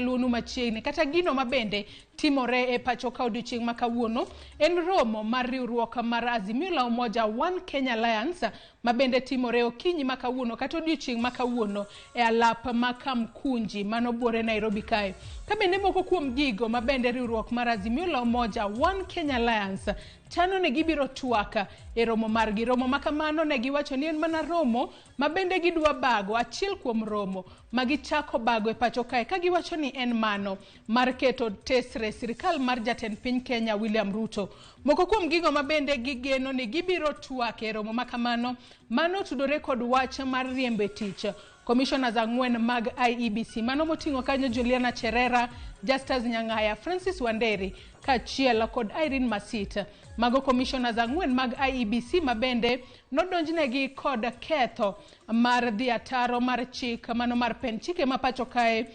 Luonu machiegni kata gino mabende timore e pacho ka odiochieng' ma kawuono en romo mar riwruok mar Azimio la Umoja One Kenya Alliance mabende timore okinyi ma kawuono kata odiochieng' ma kawuono e alap ma Kamkunji mano buore Nairobi kae. Ka bende moko kuom gigo mabende riwruok mar Azimio la Umoja One Kenya Alliance chano ni gibiro twak e romo margi. Romo ma kamano ne giwacho ni en mana romo ma bende gidwa bago achiel kuom romo ma gichako bago e pacho kae ka giwacho ni en mano mar keto tesre sirkal mar jatend piny Kenya William Ruto. Moko kuom gigo ma bende gigeno ni gibiro twak e romo ma kamano mano otudore kod wach mar riembo e tich commissioners ang'wen mag IEBC mano moting'o kanyo Juliana Cherera, Justus Nyang'aya, Francis Wanderi kaachiel kod Irene Masit. Mago commissioners ang'wen mag IEBC ma bende nodonjnegi kod ketho mar dhi ataro mar chik mano mar pen chike ma pacho kae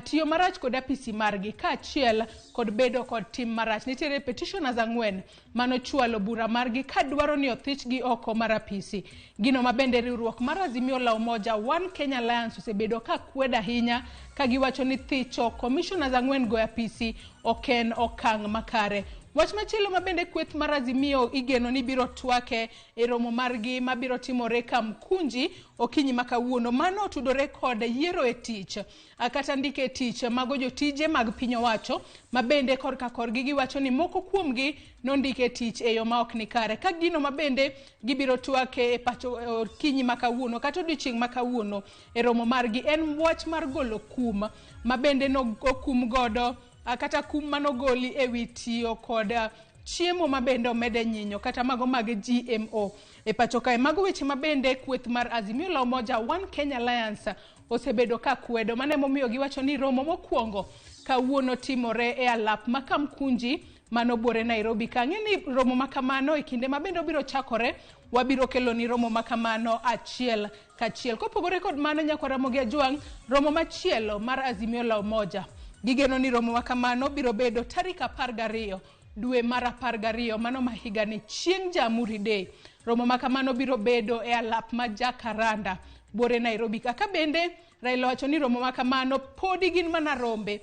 tiyo marach kod apisi margi kaachiel kod bedo kod tim marach. Nitiere petitioners ang'wen manochwalo bura margi kadwaro ni othichgi oko mar apisi. Gino ma bende riwruok mar Azimio la Umoja One Kenya Alliance osebedo ka kwedo ahinya ka giwacho ni thicho commissioners ang'wen go e apisi ok en okang' makare. Wach machielo ma bende kweth mar Azimio igeno ni biro twake e romo margi mabiro timore Kamkunji okinyi ma kawuono mano otudore kod yiero e tich kata ndiko e tich mago jotije mag piny owacho ma bende korka korgi giwacho ni moko kuomgi nondik e tich e yo ma ok ni kare. Ka gino ma bende gibiro twake e pacho okinyi ma kawuono kata odiochieng' ma kawuono e romo margi en wach mar golo kum ma bende nokum godo kata kum manogoli e wi tiyo kod chiemo ma bende omede nyinyo kata mago mag GMO e pacho kae. Mago weche ma bende kweth mar Azimio la Umoja One Kenya Alliance osebedo ka kwedo. Mano emomiyo giwacho ni romo mokwongo kawuono timore e alap ma Kamkunji mano buore Nairobi ka. Ang'e ni romo ma kamano e kinde ma bende obiro chakore wabiro kelo ni romo ma kamano achiel kachiel. Kopogore kod mano nyakwar Ramogi Ajwang', romo machielo mar Azimio la Umoja gigeno ni romo ma kamano biro bedo tarik 12 dwe mar 12 mano ma higani chieng' Jamhuri Day. Romo ma kamano biro bedo e alap ma Jacaranda buore Nairobi. Kaka bende Raila wacho ni romo ma kamano podi gin mana rombe.